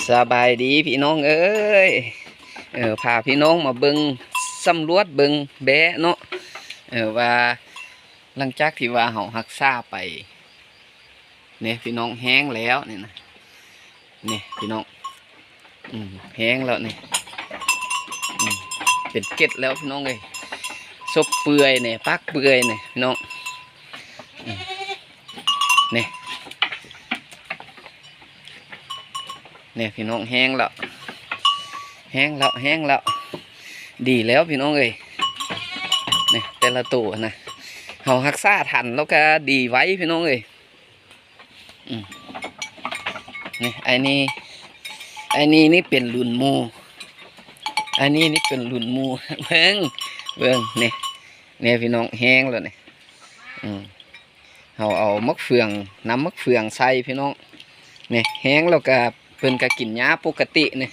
ສະບາຍດີພີ່ນ້ອງເອີຍ ເອີ ພາພີ່ນ້ອງມາເບິ່ງ ສຳຫຼວດເບິ່ງແບ້ເນາະ ເອີ ວ່າຫຼັງຈາກທີ່ວ່າເຮົາຮັກສາໄປນີ້ພີ່ນ້ອງ ແຫ້ງແລ້ວນີ້ນະ ນີ້ພີ່ນ້ອງ ອືມ ແຫ້ງແລ້ວນີ້ ອືມ ເປັນເກັດແລ້ວພີ່ນ້ອງເອີຍ ສົບເປື່ອຍນີ້ ປາກເປື່ອຍນີ້ພີ່ນ້ອງ ອືມ ນີ້ ນີ້ພີ່ນ້ອງ ແຫ້ງແລ້ວ ແຫ້ງແລ້ວ ແຫ້ງແລ້ວ ດີແລ້ວພີ່ນ້ອງເອີຍ ນີ້ແຕ່ລະໂຕນະ ເຮົາຮັກສາທັນແລ້ວກະດີໄວພີ່ນ້ອງເອີຍ ອືມ ນີ້ ໄອ້ນີ້ ໄອ້ນີ້ນີ້ເປັນລຸ້ນໝູ່ ໄອ້ນີ້ນີ້ເປັນລຸ້ນໝູ່ ເບິ່ງ ເບິ່ງ ນີ້ ນີ້ພີ່ນ້ອງ ແຫ້ງແລ້ວນີ້ ອືມ ເຮົາເອົາໝາກເຟືອງ ນ້ຳໝາກເຟືອງໃສ່ພີ່ນ້ອງ ນີ້ແຫ້ງແລ້ວກະເພິ່ນກະກິນຫຍ້າປົກກະຕິນີ້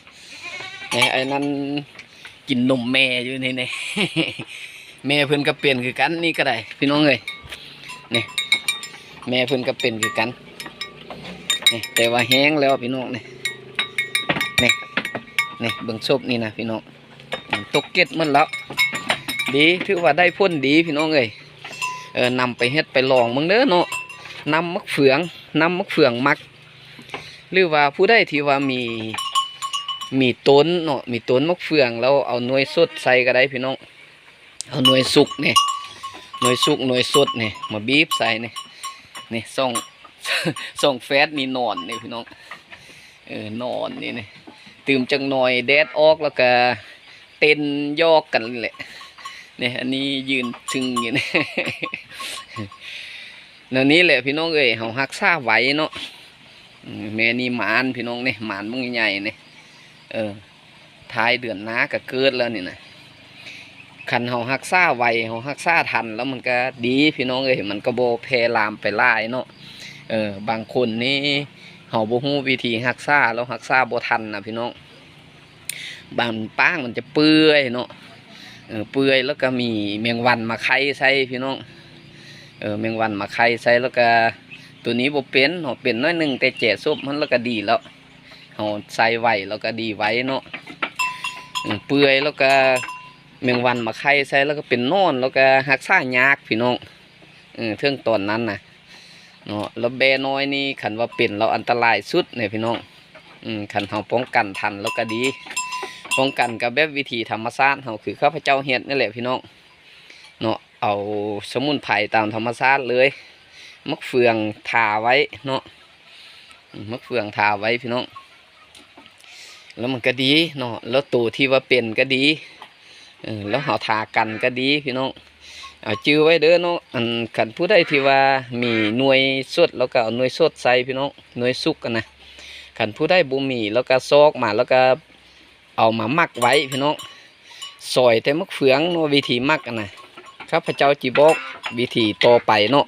ນີ້ ໄອ້ນັ້ນກິນນົມແມ່ຢູ່ນີ້ ນີ້ ແມ່ເພິ່ນກະເປັນຄືກັນ ນີ້ກະໄດ້ພີ່ນ້ອງເອີຍ ນີ້ ແມ່ເພິ່ນກະເປັນຄືກັນ ນີ້ ແຕ່ວ່າແຫ້ງແລ້ວພີ່ນ້ອງ ນີ້ ນີ້ ນີ້ ເບິ່ງສົບນີ້ນະພີ່ນ້ອງ ຕົກເກັດໝົດແລ້ວ ດີ ຖືວ່າໄດ້ຜົນດີພີ່ນ້ອງເອີຍ ເອີ ນຳໄປເຮັດໄປລອງເບິ່ງເດີເນາະ ນ້ຳໝາກເຟືອງ ນ້ຳໝາກເຟືອງໝັກ ຫຼືວ່າຜູ້ໃດທີ່ວ່າມີ ມີຕົ້ນເນາະ ມີຕົ້ນໝາກເຟືອງແລ້ວເອົາໜ່ວຍສົດໃສ່ກະໄດ້ພີ່ນ້ອງ ເອົາໜ່ວຍສຸກນີ້ ໜ່ວຍສຸກ ໜ່ວຍສົດນີ້ ມາບີບໃສ່ນີ້ ນີ້ ສອງ ສອງແຝດນີ້ນອນນີ້ພີ່ນ້ອງ ເອີ ນອນນີ້ ຕື່ມຈັກໜ່ອຍແດດອອກແລ້ວກະເຕັ້ນຢອກກັນແຫຼະ ນີ້ ອັນນີ້ຢືນຊຶງຢູ່ນີ້ ແນວນີ້ແຫຼະພີ່ນ້ອງເອີຍ ເຮົາຮັກສາໄວເນາະ ອືມ ແມ່ນີ້ໝານພີ່ນ້ອງນີ້ ໝານບັກໃຫຍ່ນີ້ ເອີ ທ້າຍເດືອນໜ້າກະເກີດແລ້ວນີ້ນະ ຄັນເຮົາຮັກສາໄວ ເຮົາຮັກສາທັນແລ້ວມັນກະດີພີ່ນ້ອງເອີຍ ມັນກະບໍ່ແຜ່ລາມໄປຫຼາຍເນາະ ເອີ ບາງຄົນນີ້ເຮົາບໍ່ຮູ້ວິທີຮັກສາ ແລ້ວຮັກສາບໍ່ທັນນະພີ່ນ້ອງ ບາງປາງມັນຈະເປື່ອຍເນາະ ເອີ ເປື່ອຍແລ້ວກະມີແມງວັນມາໄຂ່ໃສ່ພີ່ນ້ອງ ເອີ ແມງວັນມາໄຂ່ໃສ່ແລ້ວກະ ໂຕນີ້ບໍ່ເປັນເນາະ ເປັນໜ້ອຍໜຶ່ງ ແຕ່ແຈສົບມັນແລ້ວກະດີແລ້ວ ເຮົາໃສ່ໄວແລ້ວກະດີໄວເນາະ ເປື່ອຍແລ້ວກະແມງວັນມາໄຂ່ໃສ່ແລ້ວກະເປັນໜອນ ແລ້ວກະຮັກສາຍາກພີ່ນ້ອງ ເຖິງຕອນນັ້ນນະເນາະ ແລ້ວແບ້ນ້ອຍນີ້ຄັນວ່າເປັນແລ້ວອັນຕະລາຍສຸດເນາະພີ່ນ້ອງ ຄັນເຮົາປ້ອງກັນທັນແລ້ວກະດີ ປ້ອງກັນກະແບບວິທີທຳມະຊາດເຮົາ ຄືຂ້າພະເຈົ້າເຮັດນີ້ແຫຼະພີ່ນ້ອງເນາະ ເອົາສະໝຸນໄພຕາມທຳມະຊາດເລີຍ ໝາກເຟືອງທາໄວ້ເນາະ ໝາກເຟືອງທາໄວ້ພີ່ນ້ອງ ແລ້ວມັນກະດີເນາະ ແລ້ວໂຕທີ່ວ່າເປັນກະດີ ເອີ ແລ້ວເຮົາທາກັນກະດີພີ່ນ້ອງ ເອົາຈື່ໄວ້ເດີເນາະ ອັນ ຄັນຜູ້ໃດທີ່ວ່າມີໜ່ວຍສົດ ແລ້ວກະເອົາໜ່ວຍສົດໃສ່ພີ່ນ້ອງ ໜ່ວຍສຸກຫັ້ນນະ ຄັນຜູ້ໃດບໍ່ມີ ແລ້ວກະຊອກມາ ແລ້ວກະເອົາມາໝັກໄວ້ພີ່ນ້ອງ ຊອຍແຕ່ໝາກເຟືອງເນາະ ວິທີໝັກຫັ້ນນະ ຂ້າພະເຈົ້າຈິບອກວິທີຕໍ່ໄປເນາະ